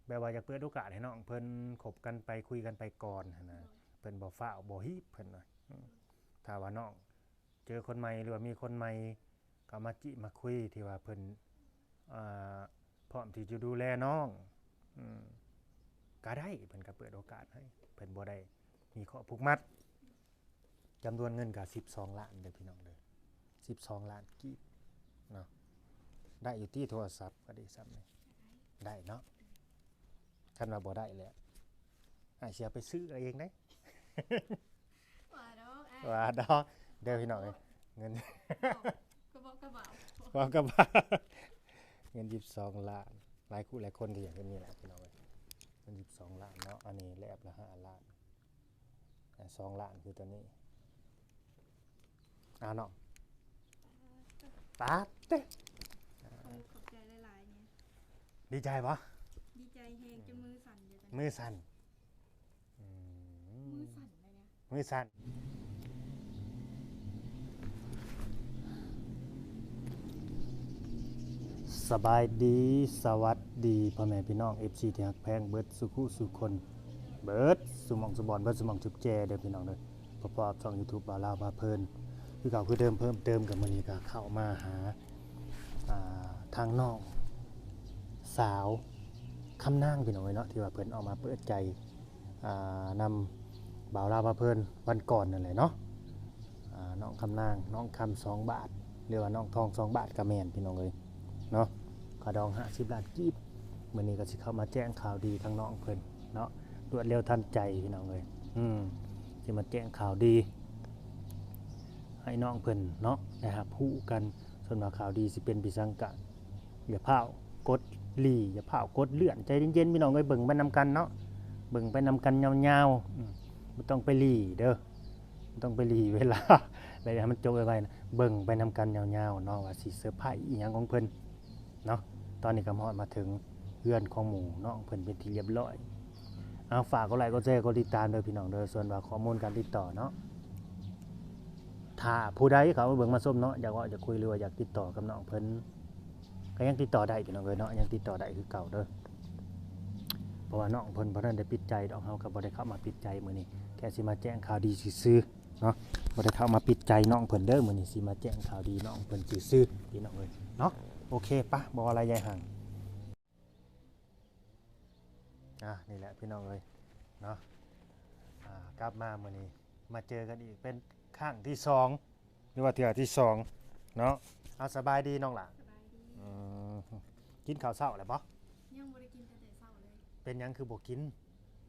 ແບບວ່າຢາກເປີດໂອກາດໃຫ້ນ້ອງເພິ່ນຄົບກັນໄປ ຄຸຍກັນໄປກ່ອນຫັ້ນນະ ໂດຍ ເພິ່ນບໍ່ຟ້າວບໍ່ຮີບເພິ່ນວ່າ ອືມ ຖ້າວ່ານ້ອງເຈີຄົນໃໝ່ ຫຼືວ່າມີຄົນໃໝ່ ກໍມາຈີບມາຄຸຍທີ່ວ່າເພິ່ນ ອ່າ ພ້ອມທີ່ຈະດູແລນ້ອງ ອືມ ກໍໄດ້ ເພິ່ນກໍເປີດໂອກາດໃຫ້ ເພິ່ນບໍ່ໄດ້ມີຂໍ້ຜູກມັດ. ຈຳນວນເງິນກໍສິບສອງລ້ານເດີ້ພີ່ນ້ອງເດີ້ ສິບສອງລ້ານກີບເນາະ ໄດ້ຢູ່ຕິ ໂທລະສັບກໍດີສ່ຳນີ້ ໄດ້ເນາະ ຄັນວ່າບໍ່ໄດ້ແຫຼະ ອ້າຍຊິເອົາໄປຊື້ເອົາເອງເດ້ ວ່າດອກອ້າຍ ວ່າດອກເດີ້ພີ່ນ້ອງເອີຍ ເງິນ ກະບອກກະບາວ ເວົ້າກະບາວ ເງິນສິບສອງລ້ານ ຫຼາຍຄູ່ຫຼາຍຄົນກໍຢາກເຮັດນີ້ແຫຼະພີ່ນ້ອງເອີຍ ເງິນສິບສອງລ້ານເນາະ ອັນນີ້ແລບລະຫ້າລ້ານ ອ່າ ສອງລ້ານຄືຕົວນີ້ ເອົາເນາະ ປາດເຕະ ຂອບໃຈຫຼາຍໆນີ້ ດີໃຈບໍ່? ດີໃຈແຮງ ອືມ ຈົນມືສັ່ນຢູ່ຕອນນີ້ ມືສັ່ນ ອືມ ມືສັ່ນເລີຍນະ ມືສັ່ນ ສະບາຍດີ ສະຫວັດດີພໍ່ແມ່ພີ່ນ້ອງ ເອັຟຊີ ທີ່ຮັກແພງເບິດສູ່ຄູ່ສູ່ຄົນ ເບິດສູ່ໝ່ອງສູ່ບ່ອນ ເບິດສູ່ໝ່ອງຊຸບແຈເດີ້ພີ່ນ້ອງເດີ້ ພໍໆກັບຊ່ອງຢູທູບບ່າວລາວພາເພີນ ຄືເກົ່າຄືເດີມ ເພີ່ມເຕີມກັບມື້ນີ້ກໍເຂົ້າມາຫາ ອ່າ ທາງນ້ອງສາວຄຳນາງ ພີ່ນ້ອງເອີຍເນາະ ທີ່ວ່າເພິ່ນອອກມາເປີດໃຈ ອ່າ ນຳບ່າວລາວພາເພີນວັນກ່ອນນັ້ນແຫຼະເນາະ ອ່າ ນ້ອງຄຳນາງ ນ້ອງຄຳສອງບາດ ຫຼືວ່ານ້ອງທອງສອງບາດກໍແມ່ນ ພີ່ນ້ອງເອີຍເນາະ ຄ່າດອງຫ້າສິບລ້ານກີບ ມື້ນີ້ກໍຊິເຂົ້າມາແຈ້ງຂ່າວດີທາງນ້ອງເພິ່ນເນາະ ລວດເລັວທັນໃຈ ພີ່ນ້ອງເອີຍ ອືມ ຊິມາແຈ້ງຂ່າວດີໃຫ້ນ້ອງເພິ່ນເນາະ ໄດ້ຮັບຮູ້ກັນ ສ່ວນວ່າຂ່າວດີຊິເປັນໄປຈັ່ງໃດ ຢ່າຟ້າວກົດລີ້ ຢ່າຟ້າວກົດເລື່ອນ ໃຈເຢັນໆ ພີ່ນ້ອງເອີຍ ເບິ່ງໄປນຳກັນເນາະ ເບິ່ງໄປນຳກັນຍາວໆ ອືມ ບໍ່ຕ້ອງໄປລີ້ເດີ້ ບໍ່ຕ້ອງໄປລີ້ເວລາ ແລ້ວໃຫ້ມັນຈົບໄວໆ ເບິ່ງໄປນຳກັນຍາວໆເນາະ ວ່າຊິເຊີໄພອີ່ຫຍັງຂອງເພິ່ນເນາະ ຕອນນີ້ກໍຮອດມາເຖິງເຮືອນຂອງໝູ່ນ້ອງເພິ່ນເປັນທີ່ລຽບຮ້ອຍ ເອົາ ຝາກກົດໄລ ກົດແຊ ກົດຕິດຕາມເດີ້ ພີ່ນ້ອງເດີ້ ສ່ວນວ່າຂໍ້ມູນການຕິດຕໍ່ເນາະ ຖ້າຜູ້ໃດເຂົ້າມາເບິ່ງມາຊົມເນາະ ຢາກເວົ້າຢາກຄຸຍ ຫຼືວ່າຢາກຕິດຕໍ່ກັບນ້ອງເພິ່ນ ກໍຍັງຕິດຕໍ່ໄດ້ພີ່ນ້ອງເອີຍເນາະ ຍັງຕິດຕໍ່ໄດ້ຄືເກົ່າເດີ້ ເພາະວ່ານ້ອງເພິ່ນບໍ່ທັນໄດ້ປິດໃຈດອກ ເຮົາກໍບໍ່ໄດ້ເຂົ້າມາປິດໃຈ ມື້ນີ້ແຄ່ຊິມາແຈ້ງຂ່າວດີຊື່ໆເນາະ ບໍ່ໄດ້ເຂົ້າມາປິດໃຈນ້ອງເພິ່ນເດີ້ ມື້ນີ້ຊິມາແຈ້ງຂ່າວດີນ້ອງເພິ່ນຊື່ໆ ພີ່ນ້ອງເອີຍເນາະ ໂອເຄ ປະ ບໍ່ວ່າຫຼາຍໃຫຍ່ຫ່າງ ອ່າ ນີ້ແຫຼະພີ່ນ້ອງເອີຍເນາະ ອ່າ ກັບມາມື້ນີ້ມາເຈີກັນອີກເປັນຄັ້ງທີສອງ ຫຼືວ່າເທື່ອທີສອງເນາະ ເອົາ ສະບາຍດີນ້ອງຫຼ້າ ສະບາຍດີ ອືມ ກິນເຂົ້າເຊົ້າແລ້ວບໍ່? ຍັງບໍ່ໄດ້ກິນແຕ່ແຕ່ເຊົ້າເລີຍ ເປັນຫຍັງຄືບໍ່ກິນ?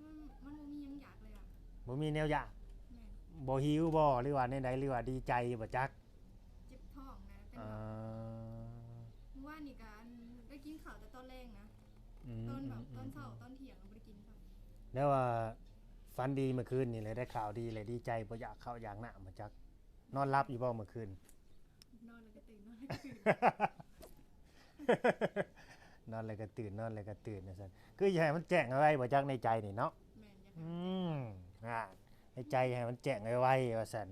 ມັນ ມັນບໍ່ມີຫຍັງຢາກເລີຍອະ ບໍ່ມີແນວຢາກ ແມ່ນ ບໍ່ຫິວບໍ່ ຫຼືວ່າແນວໃດ ຫຼືວ່າດີໃຈບໍ່ຈັກ ເຈັບທ້ອງນະ ເປັນ ອ່າ ມື້ວານນີ້ກະ ອັນ ໄດ້ກິນເຂົ້າແຕ່ຕອນແລງນະ ອືມ ຕອນແບບ ອືມ ຕອນເຊົ້າ ອືມ ຕອນທ່ຽງບໍ່ໄດ້ກິນຊ້ຳ ແລ້ວວ່າຝັນດີມື້ຄືນນີ້ແຫຼະ ໄດ້ຂ່າວດີແຫຼະ ດີໃຈບໍ່ຢາກເຂົ້າຢາກນ້ຳບໍ່ຈັກ ນອນຫຼັບຢູ່ບໍ່ມື້ຄືນ? ນອນແລ້ວກໍຕື່ນ ນອນແລ້ວກໍຕື່ນ ນອນແລ້ວກໍຕື່ນ ນອນແລ້ວກໍຕື່ນວ່າຊັ້ນ ຄືຢາກໃຫ້ມັນແຈ້ງໄວໆບໍ່ຈັກໃນໃຈນີ້ເນາະ ແມ່ນ ຢາກໃຫ້ ອືມ ອ່າ ໃນໃຈໃຫ້ມັນແຈ້ງໄວໆວ່າຊັ້ນ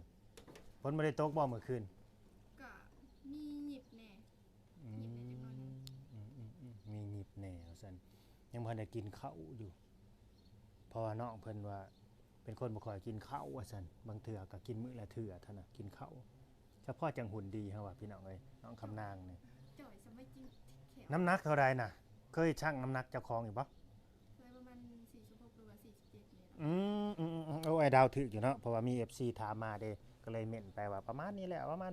ຝົນບໍ່ໄດ້ຕົກບໍ່ມື້ຄືນ? ກະມີຫຍິບແດ່ ອືມ ຫຍິບແດ່ຈັກໜ້ອຍໜຶ່ງ ອືມໆໆ ມີຫຍິບແດ່ວ່າຊັ້ນ ຍັງບໍ່ທັນໄດ້ກິນເຂົ້າຢູ່ ເພາະວ່ານ້ອງເພິ່ນວ່າເປັນຄົນບໍ່ຄ່ອຍກິນເຂົ້າວ່າຊັ້ນ ບາງເທື່ອກໍກິນມື້ລະເທື່ອເທົ່ານັ້ນ ກິນເຂົ້າ ສະເພາະຈັ່ງຫຸ່ນດີ ເຮົາວ່າ ພີ່ນ້ອງເອີຍ ນ້ອງຄຳນາງນີ້ ຈ່ອຍສະໄໝຈິງແຂວ ນ້ຳໜັກເທົ່າໃດນະ? ເຄີຍຊັ່ງນ້ຳໜັກເຈົ້າຂອງຢູ່ບໍ່? ເຄີຍປະມານສີ່ສິບຫົກ ຫຼືວ່າສີ່ສິບເຈັດນີ້ແຫຼະ ອືມ ອືມໆໆ ໂອ້ ອ້າຍເດົາຖືກຢູ່ເນາະ ເພາະວ່າມີເອັຟຊີຖາມມາເດ້ ກໍເລີຍເມັ້ນໄປວ່າປະມານນີ້ແຫຼະ ປະມານ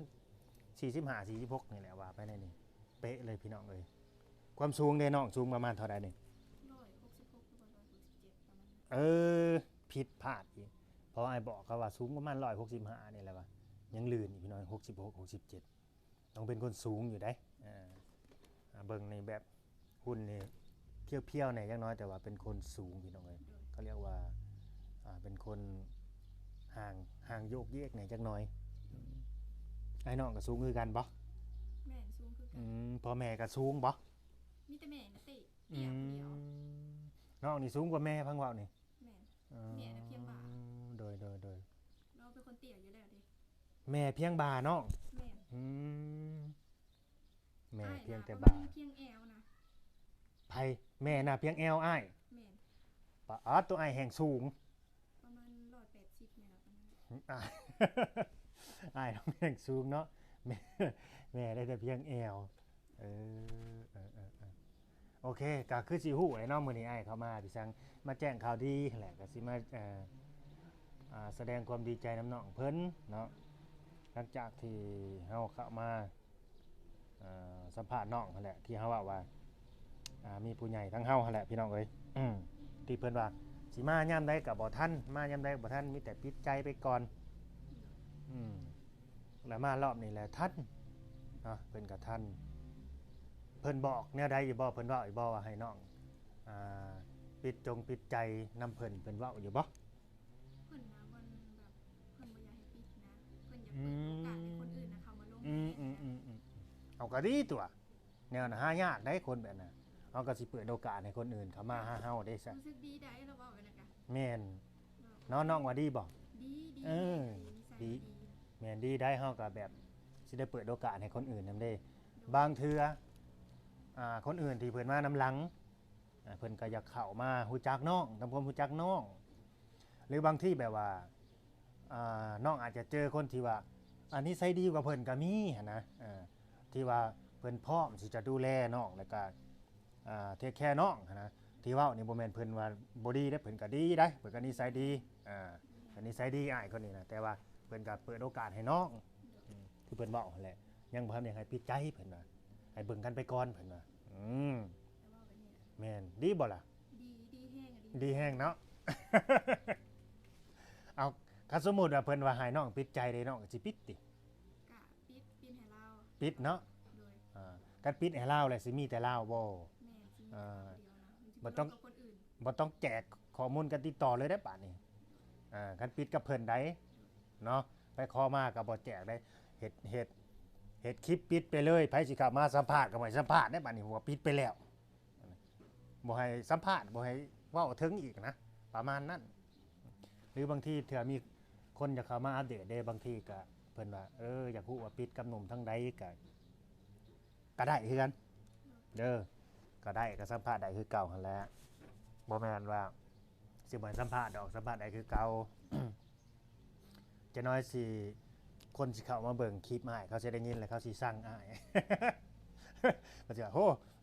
ສີ່ສິບຫ້າ ສີ່ສິບຫົກນີ້ແຫຼະ ວ່າໄປແນວນີ້ ເປະເລີຍພີ່ນ້ອງເອີຍ ຄວາມສູງເດ້ນ້ອງ ສູງປະມານເທົ່າໃດນີ້? ຮ້ອຍຫົກສິບຫົກ ຫຼືວ່າຮ້ອຍຫົກສິບເຈັດ ປະມານນັ້ນ ເອີ ຜິດພາດອີກ ເພາະອ້າຍບອກເຂົາວ່າສູງປະມານຮ້ອຍຫົກສິບຫ້ານີ້ແຫຼະວ່າ ຍັງລື່ນອີກພີ່ນ້ອງ ຫົກສິບຫົກ ຫົກສິບເຈັດ ຕ້ອງເປັນຄົນສູງຢູ່ເດ້ ເບິ່ງໃນແບບຫຸ່ນນີ້ພຽວໆແດ່ຈັກໜ້ອຍ ແຕ່ວ່າເປັນຄົນສູງພີ່ນ້ອງເອີຍ ເຂົາຮຽກວ່າ ອ່າ ເປັນຄົນຮ່າງ ຮ່າງໂຍກເຍກແດ່ຈັກໜ້ອຍ ອ້າຍນ້ອງກໍສູງຄືກັນບໍ່? ແມ່ນ ສູງຄືກັນ ອືມ ພໍ່ແມ່ກໍສູງບໍ່? ມີແຕ່ແມ່ນະຕິ ເຕັ້ຍຜູ້ດຽວ ອືມ ນ້ອງນີ້ສູງກວ່າແມ່ ຟັງເວົ້ານີ້ ແມ່ນ ເອີ ແມ່ນະພຽງບ່າ ໂດຍໆ ລາວເປັນຄົນເຕ້ຍຢູ່ແລ້ວເດ້ ແມ່ພຽງບ່ານ້ອງ ແມ່ນ ອືມ ແມ່ພຽງແຕ່ບ່າ ອ້າຍນະ ພຽງແອວນະ ໃຜ? ແມ່ນະພຽງແອວອ້າຍ ປາດ ໂຕອ້າຍແຮ່ງສູງ ປະມານຮ້ອຍແປດສິບນີ້ແຫຼະ ປະມານນັ້ນ. ອ້າຍ ອ້າຍນ້ອງແຮ່ງສູງເນາະ ແມ່ ແມ່ໄດ້ແຕ່ພຽງແອວ. ເອີ ເອີ ເອີ ເອີ ໂອເຄ ກໍຄືຊິຮູ້ແຫຼະເນາະ ມື້ນີ້ອ້າຍເຂົ້າມາ ພີ່ສັງ ມາແຈ້ງຂ່າວດີຫັ້ນແຫຼະ ກໍຊິມາ ເອີ ອ່າ ສະແດງຄວາມດີໃຈນຳນ້ອງເພິ່ນເນາະ ຫຼັງຈາກທີ່ເຮົາເຂົ້າມາ ອ່າ ສຳພາດນ້ອງຫັ້ນແຫຼະ ທີ່ເຮົາເວົ້າວ່າ ອ່າ ມີຜູ້ໃຫຍ່ທາງເຮົາຫັ້ນແຫຼະ ພີ່ນ້ອງເອີຍ ທີ່ເພິ່ນວ່າຊິມາຍາມໃດກໍບໍ່ທັນ ມາຍາມໃດກໍບໍ່ທັນ ມີແຕ່ປິດໃຈໄປກ່ອນ. ອືມ ແລ້ວມາລອບນີ້ແຫຼະທັນເນາະ ເພິ່ນກໍທັນ. ເພິ່ນບອກແນວໃດຢູ່ບໍ່? ເພິ່ນເວົ້າຢູ່ບໍ່ວ່າໃຫ້ນ້ອງ ອ່າ ປິດຈົງປິດໃຈນຳເພິ່ນ ເພິ່ນເວົ້າຢູ່ບໍ່? ເພິ່ນວ່າເພິ່ນແບບ ເພິ່ນບໍ່ຢາກໃຫ້ປິດນະ ເພິ່ນຢາກເປີດໂອກາດໃຫ້ຄົນອື່ນນະເຂົ້າມາລົງ ອືມ ເຮົາກໍດີຕົວະ ແນວນັ້ນຫາຍາກໄດ໋ ຄົນແບບນັ້ນ ເຮົາກໍຊິເປີດໂອກາດໃຫ້ຄົນອື່ນເຂົ້າມາຫາເຮົາເດ້ຊະ. ຮູ້ສຶກດີໃດ໋ ລາວເວົ້າແບບນັ້ນກະ ແມ່ນເນາະ ນ້ອງວ່າດີບໍ່? ດີ ດີ ເອີ ດີ ແມ່ນດີໄດ໋ ເຮົາກໍແບບຊິໄດ້ເປີດໂອກາດໃຫ້ຄົນອື່ນນຳເດ້. ບາງເທື່ອ ອ່າ ຄົນອື່ນທີ່ເພິ່ນມານຳຫຼັງ ອ່າ ເພິ່ນກໍຢາກເຂົ້າມາຮູ້ຈັກນ້ອງ ທຳຄວາມຮູ້ຈັກນ້ອງ ຫຼືບາງທີແບບວ່າ ອ່າ ນ້ອງອາດຈະເຈີຄົນທີ່ວ່າ ອ່າ ນິໄສດີກວ່າເພິ່ນກໍມີຫັ້ນນະ ເອີ ທີ່ວ່າເພິ່ນພ້ອມທີ່ຈະດູແລນ້ອງ ແລ້ວກໍ ອ່າ ເທກແຄນ້ອງຫັ້ນນະ. ທີ່ເວົ້ານີ້ບໍ່ແມ່ນເພິ່ນວ່າບໍ່ດີເດ້ ເພິ່ນກໍດີໄດ໋ ເພິ່ນກໍນິໄສດີ ອ່າ ເພິ່ນນິໄສດີ ອ້າຍຄົນນີ້ນະ ແຕ່ວ່າເພິ່ນກໍເປີດໂອກາດໃຫ້ນ້ອງ ອືມ ຄືເພິ່ນເວົ້າຫັ້ນແຫຼະ ຍັງບໍ່ທັນຢາກໃຫ້ປິດໃຈ ເພິ່ນວ່າໃຫ້ເບິ່ງກັນໄປກ່ອນ ເພິ່ນວ່າ ອືມ ແມ່ນ ດີບໍ່ລະ? ດີ ດີແຮງ ດີແຮງເນາະ. ເອົາ ຄັນສົມມຸດວ່າເພິ່ນວ່າໃຫ້ນ້ອງປິດໃຈເດ້ ນ້ອງກໍຊິປິດຕິ? ກະປິດ ປິດໃຫ້ລາວ ປິດເນາະ ໂດຍ ອ່າ ຄັນປິດໃຫ້ລາວແລ້ວຊິມີແຕ່ລາວບໍ່? ແມ່ນ ຊິມີແຕ່ລາວຜູ້ດຽວນະ ບໍ່ຕ້ອງ ບໍ່ຕ້ອງແຈກຂໍ້ມູນການຕິດຕໍ່ເລີຍເດ້ບາດນີ້ ອ່າ ຄັນປິດກັບເພິ່ນໃດ໋ ເນາະ ໄປຂໍມາກໍບໍ່ແຈກໄດ໋ ເຮັດ ເຮັດ ເຮັດຄລິບປິດໄປເລີຍ ໃຜຊິເຂົ້າມາສຳພາດກໍບໍ່ໃຫ້ສຳພາດໄດ໋ ບາດນີ້ ເພາະວ່າປິດໄປແລ້ວ ບໍ່ໃຫ້ສຳພາດ ບໍ່ໃຫ້ເວົ້າເຖິງອີກນະ ປະມານນັ້ນ. ຫຼືບາງທີເທື່ອມີຄົນຢາກເຂົ້າມາອັບເດດເດ້ ບາງທີກໍເພິ່ນວ່າ ເອີ ຢາກຮູ້ວ່າປິດກັບໜຸ່ມທາງໃດ ກໍ ກໍໄດ້ຄືກັນເດີ ກໍໄດ້ ກໍສຳພາດໄດ້ຄືເກົ່າຫັ້ນແຫຼະ ບໍ່ແມ່ນວ່າຊິບໍ່ໃຫ້ສຳພາດດອກ ສຳພາດໄດ້ຄືເກົ່າ. ຈັກໜ້ອຍຊິ ຄົນຊິເຂົ້າມາເບິ່ງຄລິບອ້າຍ ເຂົາຊິໄດ້ຍິນແລ້ວເຂົາຊິຊັງອ້າຍ ເຂົາຊິວ່າ ໂຫ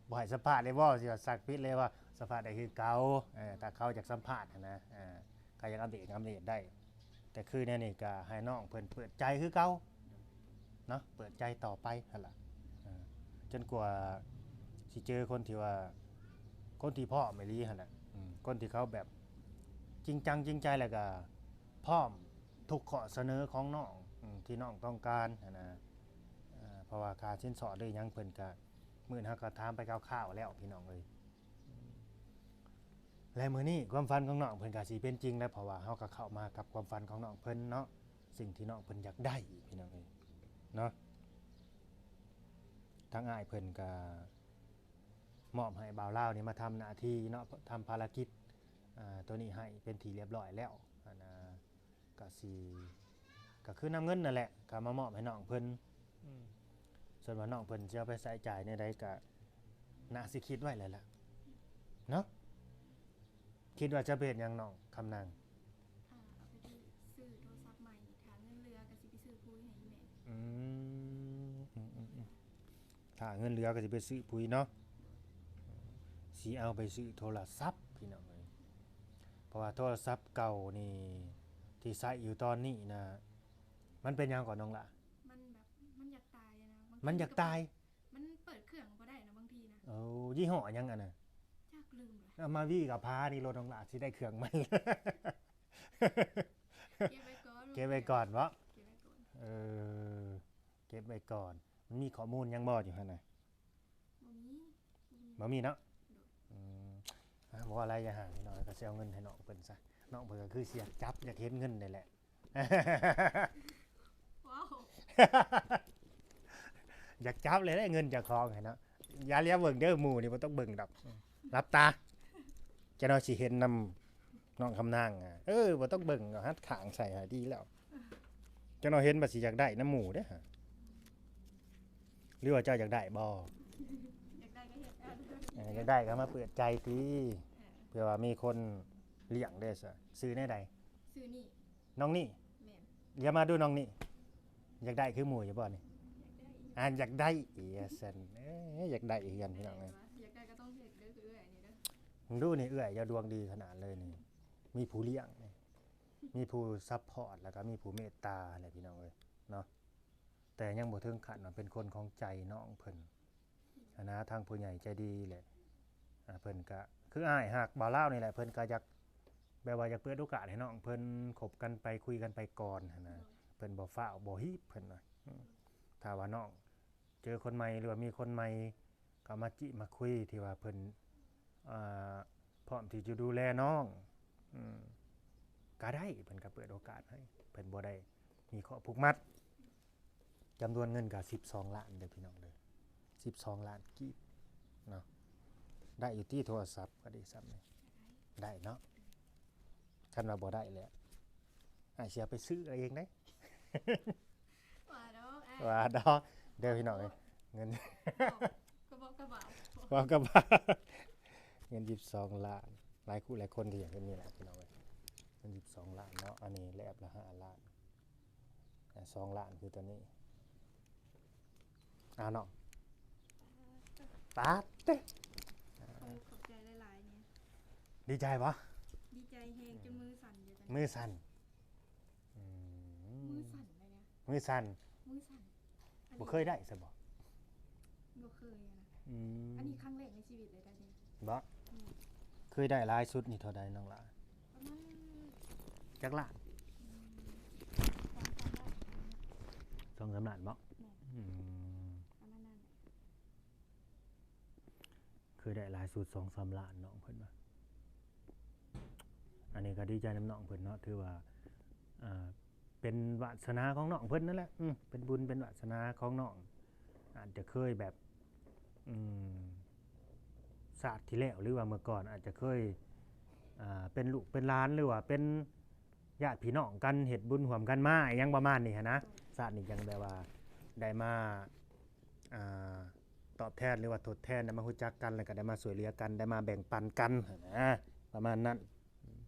ບໍ່ໃຫ້ສຳພາດເລີຍບໍ່ ຊິວ່າ ສັກປິດເລີຍບໍ່ ສຳພາດໄດ້ຄືເກົ່າ ເອີ ຖ້າເຂົາຢາກສຳພາດຫັ້ນນະ ເອີ ກໍຍັງອັບເດດ ອັບເດດໄດ້ ແຕ່ຄືແນວນີ້ກໍໃຫ້ນ້ອງເພິ່ນເປີດໃຈຄືເກົ່າເນາະ ເປີດໃຈຕໍ່ໄປຫັ້ນລະ ເອີ ຈົນກວ່າຊິເຈີຄົນທີ່ວ່າ ຄົນທີ່ພ້ອມອີ່ຫຼີຫັ້ນແຫຼະ ອືມ ຄົນທີ່ເຂົາແບບຈິງຈັງຈິງໃຈ ແລ້ວກໍພ້ອມທຸກຂໍ້ສະເໜີຂອງນ້ອງ ອືມ ທີ່ນ້ອງຕ້ອງການຫັ້ນນະ ເອີ ເພາະວ່າຄ່າສິນສອດຫຼືຫຍັງເພິ່ນກໍ ມື້ເຮົາກໍຖາມໄປຄ່າວໆແລ້ວ ພີ່ນ້ອງເອີຍ. ແລະມື້ນີ້ຄວາມຝັນຂອງນ້ອງເພິ່ນກໍຊິເປັນຈິງແລ້ວ ເພາະວ່າເຮົາກໍເຂົ້າມາກັບຄວາມຝັນຂອງນ້ອງເພິ່ນເນາະ ສິ່ງທີ່ນ້ອງເພິ່ນຢາກໄດ້ ພີ່ນ້ອງເອີຍເນາະ. ທາງອ້າຍເພິ່ນກໍມອບໃຫ້ບ່າວລາວນີ້ມາທຳໜ້າທີ່ເນາະ ທຳພາລະກິດ ອ່າ ໂຕນີ້ໃຫ້ເປັນທີ່ລຽບຮ້ອຍແລ້ວ ອັນນ່າ ກະຊິ ກະຄືນຳເງິນນັ້ນແຫຼະ ກະມາມອບໃຫ້ນ້ອງເພິ່ນ ອືມ ສ່ວນວ່ານ້ອງເພິ່ນຊິເອົາໄປໃຊ້ຈ່າຍແນວໃດກະໜ້າຊິຄິດໄວ້ແລ້ວລະເນາະ. ຄິດວ່າຈະໄປເຮັດຫຍັງນ້ອງຄຳນາງ? ອ່າ ເອົາໄປຊື້ໂທລະສັບໃໝ່ ຖ້າເງິນເຫຼືອກະຊິໄປຊື້ປຸ໋ຍໃຫ້ອີ່ແມ່. ອືມ ອືມ ອືມ ອືມ. ຖ້າເງິນເຫຼືອກໍຊິໄປຊື້ປຸ໋ຍເນາະ ຊິເອົາໄປຊື້ໂທລະສັບ ພີ່ນ້ອງເອີຍ ເພາະວ່າໂທລະສັບເກົ່ານີ້ ທີ່ໃຊ້ຢູ່ຕອນນີ້ນະ ມັນເປັນຫຍັງເກາະນ້ອງຫຼ້າ? ມັນແບບ ມັນຢາກຕາຍນະ ມັນຢາກຕາຍ ມັນເປີດເຄື່ອງບໍ່ໄດ້ນະບາງທີນະ. ໂອ້ ຍີ່ຫໍ້ຫຍັງອັນນະ? ຈັກ ລືມລະ. ເອົາມາວີກັບພານີ້ ລົດນ້ອງຫຼ້າຊິໄດ້ເຄື່ອງໃໝ່ ເກັບໄວ້ກ່ອນ ເກັບໄວ້ກ່ອນເນາະ ເກັບໄວ້ກ່ອນ ເອີ. ເກັບໄວ້ກ່ອນ ມັນມີຂໍ້ມູນຫຍັງບໍ່ຢູ່ຫັ້ນນະ? ບໍ່ມີ ບໍ່ມີເນາະ. ອືມ ອ່າ ບໍ່ວ່າໄລຢ່າຫ່າງ ພີ່ນ້ອງ ກໍຊິເອົາເງິນໃຫ້ນ້ອງເພິ່ນຊະ ນ້ອງເພິ່ນກໍຄືຊິຢາກຈັບ ຢາກເຫັນເງິນນີ້ແຫຼະ. ວ້າວ ຢາກຈັບເລີຍເດ້ ເງິນເຈົ້າຂອງຫັ້ນເນາະ. ຢ່າຫຼຽວເບິ່ງເດີ ໝູ່ນີ້ບໍ່ຕ້ອງເບິ່ງດອກ ຫຼັບຕາ ຈັກໜ້ອຍຊິເຫັນນຳ ນ້ອງຄຳນາງ ເອີ ບໍ່ຕ້ອງເບິ່ງ ເອົາຫັນຂ້າງໃສ່ ດີແລ້ວ. ເຈົ້ານ້ອຍເຫັນວ່າຊິຢາກໄດ້ນຳໝູ່ເດ້ ຫຼືວ່າເຈົ້າຢາກໄດ້ບໍ່? ຢາກໄດ້ກໍເຮັດເອົາ ເອີ ຢາກໄດ້ກໍມາເປີດໃຈຕິ ເອີ ເພື່ອວ່າມີຄົນ ລ້ຽງເດ້ຊະ. ຊື່ແນວໃດ? ຊື່ນີ້. ນ້ອງນີ້? ແມ່ນ. ຢ່າມາດູນ້ອງນີ້. ຢາກໄດ້ຄືໝູ່ຢູ່ບໍ່ນີ້? ຢາກໄດ້. ອ່າ ຢາກໄດ້ອີກວ່າຊັ້ນ. ເອີ ຢາກໄດ້ຄືກັນພີ່ນ້ອງເອີຍ. ຢາກໄດ້ກໍຕ້ອງເຮັດເດີ ຄືເອື້ອຍນີ້ເດີ. ເບິ່ງດູນີ້ ເອື້ອຍເຈົ້າດວງດີຂະໜາດເລີຍນີ້. ມີຜູ້ລ້ຽງນີ້ ມີຜູ້ຊັບພອດ ແລ້ວກໍມີຜູ້ເມດຕາແຫຼະພີ່ນ້ອງເອີຍເນາະ. ແຕ່ຍັງບໍ່ເຖິງຂັ້ນວ່າເປັນຄົນຂອງໃຈນ້ອງເພິ່ນຫັ້ນນະ. ທາງຜູ້ໃຫຍ່ໃຈດີແຫຼະ ອ່າ ເພິ່ນກະຄືອ້າຍຮັກບ່າວລາວນີ້ແຫຼະ ເພິ່ນກະຢາກ ແບບວ່າຢາກເປີດໂອກາດໃຫ້ນ້ອງເພິ່ນຄົບກັນໄປ ຄຸຍກັນໄປກ່ອນຫັ້ນນະ. ໂດຍ. ເພິ່ນບໍ່ຟ້າວບໍ່ຮີບເພິ່ນນະ. ອືມ ຖ້າວ່ານ້ອງເຈີຄົນໃໝ່ ຫຼືວ່າມີຄົນໃໝ່ ກໍມາຈີບມາຄຸຍທີ່ວ່າເພິ່ນ ອ່າ ພ້ອມທີ່ຈະດູແລນ້ອງ ອືມ ກໍໄດ້ ເພິ່ນກໍເປີດໂອກາດໃຫ້ ເພິ່ນບໍ່ໄດ້ມີຂໍ້ຜູກມັດ. ຈຳນວນເງິນກໍສິບສອງລ້ານເດີພີ່ນ້ອງເດີ ສິບສອງລ້ານກີບເນາະ. ໄດ້ຢູ່ຕິ ໂທລະສັບກໍໄດ້ສ່ຳນີ້ ໄດ້ເນາະ. ຄັນວ່າບໍ່ໄດ້ແຫຼະ ອ້າຍຊິເອົາໄປຊື້ເອົາເອງເດ້. ວ່າດອກ ວ່າດອກເດີພີ່ນ້ອງເອີຍ. ເງິນ ກໍເວົ້າກັບບ່າວ ເວົ້າກັບບ່າວ. ເງິນສິບສອງລ້ານ ຫຼາຍຄູ່ຫຼາຍຄົນທີ່ຢາກເຮັດນີ້ແຫຼະພີ່ນ້ອງເອີຍ. ເງິນສິບສອງລ້ານເນາະ ອັນນີ້ແລບລະຫ້າລ້ານ ອ່າ ສອງລ້ານຄືຕົວນີ້. ເອົາເນາະ ປາດເຕະ ຂອບ ຂອບໃຈຫຼາຍໆນີ້. ດີໃຈບໍ່? ດີໃຈແຮງ ອືມ ຈົນມືສັ່ນຢູ່ຕອນນີ້ ມືສັ່ນ. ອືມ ມືສັ່ນເລີຍນະ ມືສັ່ນ ມືສັ່ນ. ບໍ່ເຄີຍໄດ້ຊະບໍ່? ບໍ່ເຄີຍນະ. ອືມ ອັນນີ້ຄັ້ງແລກໃນຊີວິດເລີຍໄດ້ນີ້. ບໍ່? ອືມ ເຄີຍໄດ້ຫຼາຍສຸດນີ້ເທົ່າໃດນ້ອງຫຼ້າ? ປະມານ ຈັກລ້ານ? ອືມ ສອງສາມລ້ານ. ສອງສາມລ້ານບໍ່? ແມ່ນ. ອືມ ປະມານນັ້ນ. ເຄີຍໄດ້ຫຼາຍສຸດສອງສາມລ້ານ ນ້ອງເພິ່ນວ່າ. ອັນນີ້ກໍດີໃຈນຳນ້ອງເພິ່ນເນາະ ຖືວ່າ ອ່າ ເປັນວາດສະໜາຂອງນ້ອງເພິ່ນນັ້ນແຫຼະ. ອືມ ເປັນບຸນເປັນວາດສະໜາຂອງນ້ອງ. ອາດຈະເຄີຍແບບ ອືມ ຊາດທີ່ແລ້ວ ຫຼືວ່າເມື່ອກ່ອນອາດຈະເຄີຍ ອ່າ ເປັນລູກເປັນຫຼານ ຫຼືວ່າເປັນຍາດພີ່ນ້ອງກັນ ເຮັດບຸນຮ່ວມກັນມາ ອີ່ຫຍັງປະມານນີ້ຫັ້ນນະ. ຊາດນີ້ຈັ່ງແບບວ່າໄດ້ມາ ອ່າ ຕອບແທນ ຫຼືວ່າທົດແທນ ໄດ້ມາຮູ້ຈັກກັນ ແລ້ວກໍໄດ້ມາຊ່ວຍເຫຼືອກັນ ໄດ້ມາແບ່ງປັນກັນຫັ້ນນະ ປະມານນັ້ນ.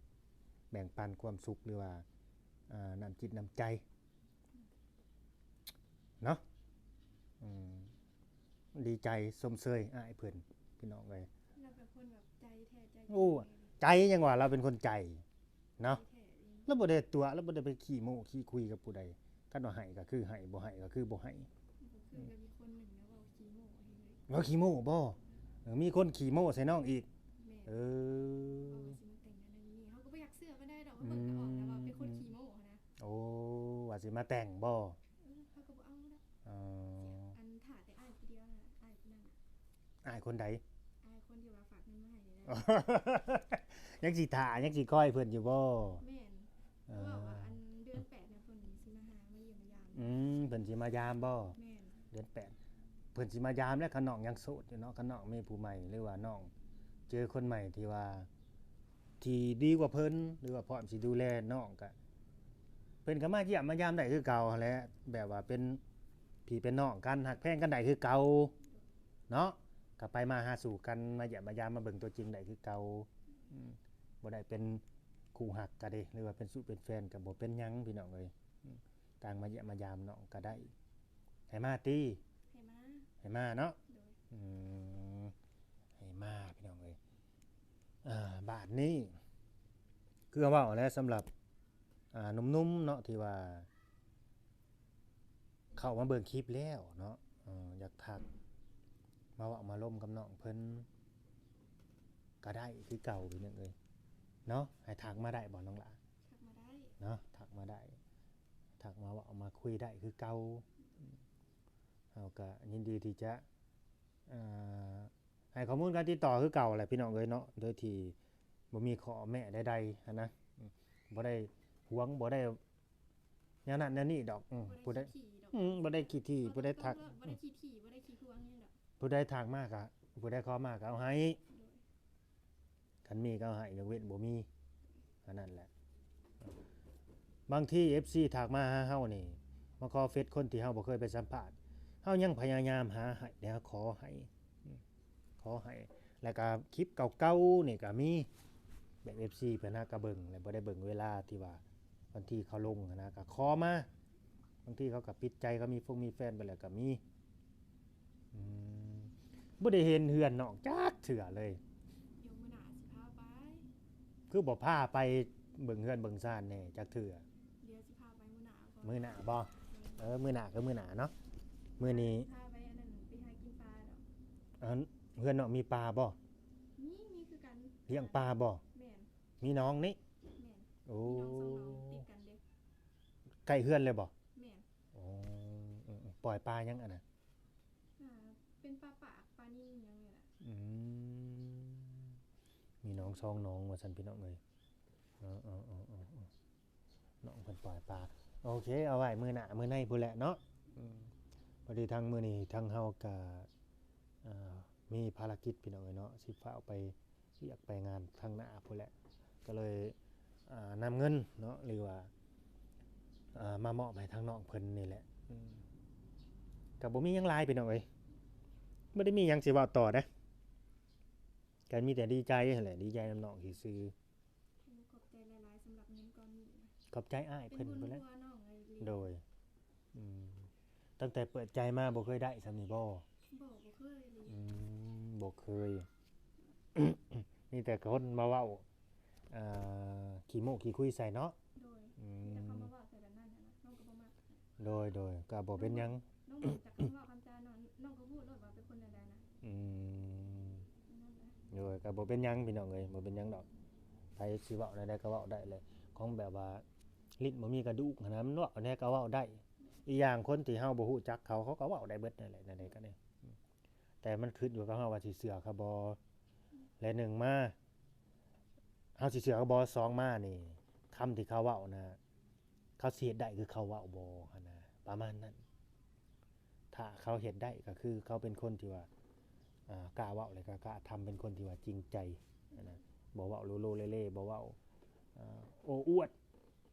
ແບ່ງປັນຄວາມສຸກ ຫຼືວ່າ ອ່າ ນ້ຳຈິດນ້ຳໃຈເນາະ. ອືມ ດີໃຈຊົມເຊີຍອ້າຍເພິ່ນ ພີ່ນ້ອງເອີຍ. ລາວເປັນຄົນແບບໃຈແທ້ໃຈຈິງ. ໂອ້ ໃຈຫຍັງວ່າ ລາວເປັນຄົນໃຈເນາະ. ລາວບໍ່ໄດ້ຕົວະ ລາວບໍ່ໄດ້ໄປຂີ້ໂມ້ຂີ້ຄຸຍກັບຜູ້ໃດ. ຄັນວ່າໃຫ້ກໍຄືໃຫ້ ບໍ່ໃຫ້ກໍຄືບໍ່ໃຫ້. ຄືກັບອີກຄົນໜຶ່ງນະ ເວົ້າຂີ້ໂມ້ເຮົງເລີຍ. ເວົ້າຂີ້ໂມ້ບໍ່? ເອີ ມີຄົນຂີ້ໂມ້ໃສ່ນ້ອງອີກ. ແມ່ນ. ເອີ ເວົ້າວ່າຊິມາແຕ່ງນັ້ນນັ້ນນີ້ ເຮົາກໍບໍ່ຢາກເຊື່ອປານໃດດອກ ເຮົາເບິ່ງກໍອອກແລ້ວວ່າເປັນຄົນ ອືມ ຂີ້ໂມ້ຫັ້ນນະ. ໂອ້ ວ່າຊິມາແຕ່ງບໍ່? ເອີ ເຮົາກໍບໍ່ເອົາດອກ. ອໍ ເສຍ ອັນຖ້າແຕ່ອ້າຍຜູ້ດຽວນະ ອ້າຍຜູ້ນັ້ນນະ. ອ້າຍຄົນໃດ? ອ້າຍຄົນທີ່ວ່າຝາກເງິນມາໃຫ້ນີ້ແຫຼະ. ຍັງຊິຖ້າ ຍັງຊິຄອຍເພິ່ນຢູ່ບໍ່? ແມ່ນ. ເອີ ເພາະວ່າອັນເດືອນແປດນະ ເພິ່ນຊິມາຫາ ມາຢ້ຽມມາຢາມ. ອືມ ເພິ່ນຊິມາຢາມບໍ່? ແມ່ນ. ເດືອນແປດ ເພິ່ນຊິມາຢາມແຫຼະ ຄັນນ້ອງຍັງໂສດຢູ່ເນາະ. ຄັນນ້ອງມີຜູ້ໃໝ່ ຫຼືວ່ານ້ອງເຈີຄົນໃໝ່ທີ່ວ່າ ທີ່ດີກວ່າເພິ່ນ ຫຼືວ່າພ້ອມຊິດູແລນ້ອງ ກະເພິ່ນກໍມາຢ້ຽມມາຢາມໄດ້ຄືເກົ່າຫັ້ນແຫຼະ. ແບບວ່າເປັນພີ່ເປັນນ້ອງກັນ ຮັກແພງກັນໄດ້ຄືເກົ່າເນາະ. ກໍໄປມາຫາສູ່ກັນ ມາຢ້ຽມມາຢາມ ມາເບິ່ງຕົວຈິງໄດ້ຄືເກົ່າ. ອືມ ບໍ່ໄດ້ເປັນຄູ່ຮັກກໍເດ້ ຫຼືວ່າເປັນຊູ້ເປັນແຟນກໍບໍ່ເປັນຫຍັງ ພີ່ນ້ອງເອີຍ. ອືມ ຕ່າງມາຢ້ຽມມາຢາມນ້ອງກໍໄດ້. ໃຫ້ມາຕິ? ໃຫ້ມາ ໃຫ້ມາເນາະ. ໂດຍ. ອືມ ໃຫ້ມາ ພີ່ນ້ອງເອີຍ. ອ່າ ບາດນີ້ ຄືເວົ້າແຫຼະ ສຳລັບ ອ່າ ໜຸ່ມໆເນາະ ທີ່ວ່າເຂົ້າມາເບິ່ງຄລິບແລ້ວເນາະ ເອີ ຢາກທັກມາເວົ້າມາລົມກັບນ້ອງເພິ່ນກໍໄດ້ຄືເກົ່າ ພີ່ນ້ອງເອີຍເນາະ. ໃຫ້ທັກມາໄດ້ບໍ່ນ້ອງຫຼ້າ? ທັກມາໄດ້ເນາະ ທັກມາໄດ້ ທັກມາເວົ້າມາຄຸຍໄດ້ຄືເກົ່າ. ເຮົາກໍຍິນດີທີ່ຈະ ອ່າ ໃຫ້ຂໍ້ມູນການຕິດຕໍ່ຄືເກົ່າແຫຼະ ພີ່ນ້ອງເອີຍເນາະ ໂດຍທີ່ບໍ່ມີຂໍ້ແມ້ໃດໆຫັ້ນນະ. ອືມ ບໍ່ໄດ້ຫວງ ບໍ່ໄດ້ແນວນັ້ນແນວນີ້ດອກ. ອືມ ບໍ່ໄດ້ ຜູ້ໃດ ຂີ້ຖີ່ດອກ. ອືມ ບໍ່ໄດ້ຂີ້ຖີ່ ຜູ້ໃດທັກ ບໍ່ໄດ້ຂີ້ຖີ່ ບໍ່ໄດ້ຂີ້ຫວງຫຍັງດອກ. ຜູ້ໃດທັກມາກະ ຜູ້ໃດຂໍມາກະເອົາໃຫ້. ໂດຍ. ຄັນມີກໍໃຫ້ ຍົກເວັ້ນບໍ່ມີ ອັນນັ້ນແຫຼະ. ບາງທີເອັຟຊີທັກມາຫາເຮົານີ້ ມາຂໍເຟສຄົນທີ່ເຮົາບໍ່ເຄີຍໄປສຳພາດ ເຮົາຍັງພະຍາຍາມຫາໃຫ້ ແລ້ວຂໍໃຫ້ ຂໍໃຫ້. ແລ້ວກໍຄລິບເກົ່າໆນີ້ກໍມີ ແບບເອັຟຊີເພິ່ນຫາກະເບິ່ງ ແລະບໍ່ໄດ້ເບິ່ງເວລາທີ່ວ່າວັນທີເຂົາລົງຫັ້ນນະ ກະຂໍມາ. ບາງທີເຂົາກະປິດໃຈ ເຂົາມີຟົງມີແຟນໄປແລ້ວກະມີ. ອືມ ບໍ່ໄດ້ເຫັນເຮືອນນ້ອງຈັກເທື່ອເລີຍ. ດຽວມື້ໜ້າຊິພາໄປ. ຄືບໍ່ພາໄປເບິ່ງເຮືອນເບິ່ງຊານແດ່ຈັກເທື່ອ? ດຽວຊິພາໄປມື້ໜ້າ. ມື້ໜ້າບໍ່? ເອີ ມື້ໜ້າກໍມື້ໜ້າເນາະ. ມື້ນີ້ພາໄປອັນນັ້ນ ໄປຫາກິນປາດອກ. ອັນ ເຮືອນນ້ອງມີປາບໍ່? ມີ ມີຄືກັນ. ລ້ຽງປາບໍ່? ແມ່ນ. ມີໜອງນີ້? ແມ່ນ. ໂອ້ ມີໜອງສອງໜອງຕິດກັນເດ້. ໃກ້ເຮືອນເລີຍບໍ່? ແມ່ນ. ໂອ້ ອືມໆ ປ່ອຍປາຫຍັງອັນນັ້ນ? ອ່າ ເປັນປາປາກ ປານິນຫຍັງນີ້ແຫຼະ. ອືມ ມີໜອງສອງໜອງວ່າຊັ້ນ ພີ່ນ້ອງເອີຍ. ເອີໆໆໆ ນ້ອງເພິ່ນປ່ອຍປາ. ໂອເຄ ເອົາໄວ້ມື້ໜ້າມື້ໃນພຸ້ນແຫຼະເນາະ. ອືມ ພໍດີທາງມື້ນີ້ທາງເຮົາກະ ອ່າ ມີພາລະກິດ ພີ່ນ້ອງເອີຍເນາະ ຊິຟ້າວໄປວຽກໄປງານທາງໜ້າພຸ້ນແຫຼະ ກໍເລີຍ ອ່າ ນຳເງິນເນາະ ຫຼືວ່າ ອ່າ ມາມອບໃຫ້ທາງນ້ອງເພິ່ນນີ້ແຫຼະ. ອືມ ກໍບໍ່ມີຫຍັງຫຼາຍ ພີ່ນ້ອງເອີຍ ບໍ່ໄດ້ມີຫຍັງຊິເວົ້າຕໍ່ເດ້. ກໍມີແຕ່ດີໃຈຫັ້ນແຫຼະ ດີໃຈນຳນ້ອງຊື່ໆ. ຂອບໃຈຫຼາຍໆສຳລັບເງິນກ້ອນນີ້ນະ. ຂອບໃຈອ້າຍເພິ່ນພຸ້ນແຫຼະ. ເປັນບຸນຫົວນ້ອງເລີຍ. ໂດຍ. ອືມ ຕັ້ງແຕ່ເປີດໃຈມາບໍ່ເຄີຍໄດ້ສ່ຳນີ້ບໍ່? ບໍ່ ບໍ່ເຄີຍເລີຍ. ອືມ ບໍ່ເຄີຍ ມີແຕ່ຄົນມາເວົ້າ ອ່າ ຂີ້ໂມ້ຂີ້ຄຸຍໃສ່ເນາະ. ໂດຍ. ອືມ ມີແຕ່ເຂົາມາເວົ້າໃສ່ແບບນັ້ນນະ ນ້ອງກໍບໍ່ມັກ. ໂດຍໆ ກໍບໍ່ເປັນຫຍັງ. ນ້ອງບໍ່ ນ້ອງບໍ່ຮູ້ຈັກຄຳເວົ້າຄຳຈາເນາະ ນ້ອງກໍຮູ້ໂລດວ່າເປັນຄົນແນວໃດນະ. ອືມ ນັ້ນແຫຼະ. ໂດຍ ກໍບໍ່ເປັນຫຍັງ ພີ່ນ້ອງເອີຍ ບໍ່ເປັນຫຍັງດອກ. ໃຜຊິເວົ້າແນວໃດກໍເວົ້າໄດ້ແຫຼະ ຂອງແບບວ່າ ລີ້ນບໍ່ມີກະດູກຫັ້ນນະ ມັນເວົ້າແນວໃດກໍເວົ້າໄດ້. ອີກຢ່າງຄົນທີ່ເຮົາບໍ່ຮູ້ຈັກເຂົາ ເຂົາກໍເວົ້າໄດ້ເບິດນັ້ນແຫຼະ ແນວໃດກໍໄດ້. ແຕ່ມັນຂຶ້ນຢູ່ກັບເຮົາວ່າຊິເຊື່ອເຂົາບໍ່. ແລະໜຶ່ງມາ ເຮົາຊິເຊື່ອເຂົາບໍ່. ສອງມານີ້ ຄຳທີ່ເຂົາເວົ້ານະ ເຂົາຊິເຮັດໄດ້ຄືເຂົາເວົ້າບໍ່ຫັ້ນນະ ປະມານນັ້ນ. ຖ້າເຂົາເຮັດໄດ້ກໍຄືເຂົາເປັນຄົນທີ່ວ່າ ອ່າ ກ້າເວົ້າ ແລະກໍກ້າທຳ ເປັນຄົນທີ່ວ່າຈິງໃຈຫັ້ນນະ ບໍ່ເວົ້າໂລໂລເລເລ ບໍ່ເວົ້າ ອ່າ ໂອ້ອວດ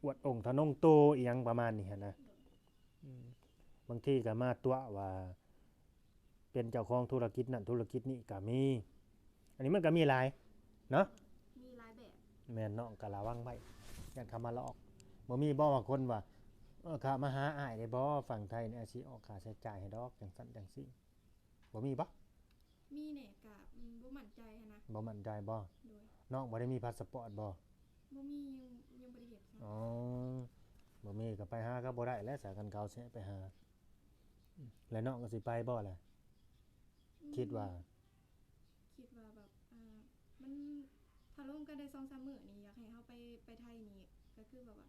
ອວດອົງທະນົງໂຕ ອີ່ຫຍັງປະມານນີ້ຫັ້ນນະ. ອືມ ບາງທີກໍມາຕົວະວ່າເປັນເຈົ້າຂອງທຸລະກິດນັ້ນທຸລະກິດນີ້ກໍມີ. ອັນນີ້ມັນກໍມີຫຼາຍເນາະ ມີຫຼາຍແບບ. ແມ່ນ ນ້ອງກໍລະວັງໄວ້ ຢ້ານເຂົາມາຫຼອກ. ບໍ່ມີບໍ່ວ່າຄົນວ່າ ເອີ ຂ້າມາຫາອ້າຍໄດ້ບໍ່ ຝັ່ງໄທນີ້ ອ້າຍຊິອອກຄ່າໃຊ້ຈ່າຍໃຫ້ດອກ ຈັ່ງຊັ້ນຈັ່ງຊີ້ ບໍ່ມີບໍ່? ມີແດ່ ກະ ອືມ ບໍ່ໝັ້ນໃຈຫັ້ນນະ. ບໍ່ໝັ້ນໃຈບໍ່? ໂດຍ. ນ້ອງບໍ່ໄດ້ມີພາສະປອດບໍ່? ບໍ່ມີ ຍັງ ຍັງບໍ່ໄດ້ເຮັດຊ້ຳ. ອໍ ບໍ່ມີກໍໄປຫາເຂົາບໍ່ໄດ້ແຫຼະ ສາ ຄັນເຂົາຊິໃຫ້ໄປຫາ. ແລ້ວນ້ອງກໍຊິໄປບໍ່ລະ? ອືມ ຄິດວ່າ ຄິດວ່າແບບ ອ່າ ມັນ ຖ້າລົມກັນໄດ້ສອງສາມມື້ນີ້ ຢາກໃຫ້ເຮົາໄປ ໄປໄທນີ້ ກໍຄືແບບວ່າ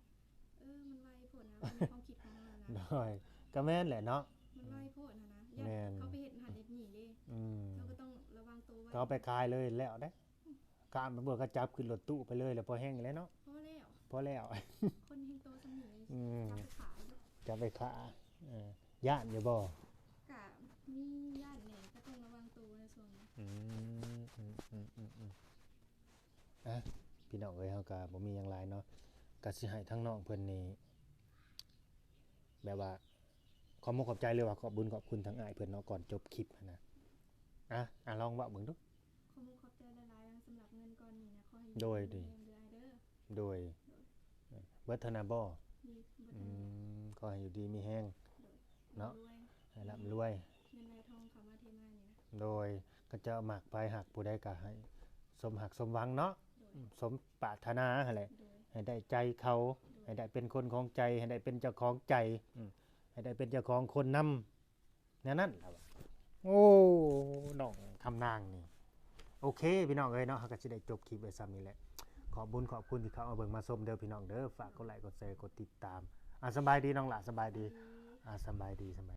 ເອີ ມັນໄວໂພດນະ ໃນຄວາມຄິດຂອງເຮົານະ. ໂດຍ ກໍແມ່ນແຫຼະເນາະ ມັນໄວໂພດຫັ້ນນະ ຢ້ານ ແມ່ນ ເຂົາໄປເຮັດຫັ້ນເຮັດນີ້ເດ້. ອືມ ເຮົາກໍຕ້ອງລະວັງໂຕໄວ້ ເຂົາເອົາໄປຂາຍເລີຍແລ້ວເດ້. ການຕຳຫຼວດກໍຈັບຂຶ້ນລົດຕູ້ໄປເລີຍ ແລ້ວພໍແຮງແລ້ວເນາະ. ພໍແລ້ວ ພໍແລ້ວ ຄົນແຮງໂຕສ່ຳນີ້ ອືມ ຈັບໄປຂາຍ ຈັບໄປຂາຍ. ເອີ ຢ້ານຢູ່ບໍ່? ກະມີຢ້ານແດ່ ກໍຕ້ອງລະວັງໂຕໃນຊ່ວງນີ້. ອືມ ອືມໆໆໆ ອ່ະ ພີ່ນ້ອງເອີຍ ເຮົາກໍບໍ່ມີຫຍັງຫຼາຍເນາະ ກໍຊິໃຫ້ທາງນ້ອງເພິ່ນນີ້ ແບບວ່າ ຂອບມຸກຂອບໃຈ ຫຼືວ່າຂອບບຸນຂອບຄຸນທາງອ້າຍເພິ່ນເນາະ ກ່ອນຈົບຄລິບຫັ້ນນະ. ອ່ະ ອ່ະ ລອງເວົ້າເບິ່ງດູ. ຂອບມຸກຂອບໃຈຫຼາຍໆ ສຳລັບເງິນກ້ອນນີ້ນະ ຂໍໃຫ້ຢູ່ ໂດຍ ດີມີແຮງເດີອ້າຍເດີ. ໂດຍ ໂດຍ ເບິດເທົ່ານັ້ນບໍ່? ມີ ເບິດ ອື ເທົ່ານັ້ນແຫຼະ. ຂໍໃຫ້ຢູ່ດີມີແຮງ ໂດຍ ເນາະ ໃຫ້ລ່ຳລວຍ ເງິນໄຫຼທອງເຂົ້າມາເທມານີ້ນະ. ໂດຍ ເຂົາເຈົ້າມັກໃຜຮັກຜູ້ໃດກໍໃຫ້ສົມຮັກສົມຫວັງເນາະ. ໂດຍ ອືມ ສົມປາດຖະໜາຫັ້ນແຫຼະ. ໂດຍ ໃຫ້ໄດ້ໃຈເຂົາ ໂດຍ ໃຫ້ໄດ້ເປັນຄົນຂອງໃຈ ໃຫ້ໄດ້ເປັນເຈົ້າຂອງໃຈ ອືມ ໃຫ້ໄດ້ເປັນເຈົ້າຂອງຄົນນຳ ແນວນັ້ນລະວ່າ. ໂອ້ ນ້ອງຄຳນາງນີ້. ໂອເຄ ພີ່ນ້ອງເອີຍເນາະ ເຮົາກໍຊິໄດ້ຈົບຄລິບໄວ້ສ່ຳນີ້ແຫຼະ. ຂອບບຸນຂອບຄຸນທີ່ເຂົ້າມາເບິ່ງມາຊົມເດີພີ່ນ້ອງເດີ. ຝາກກົດໄລກົດແຊ ກົດຕິດຕາມ. ອ່າ ສະບາຍດີນ້ອງຫຼ້າ ສະບາຍດີ. ອ່າ ສະບາຍດີ ສະບາຍ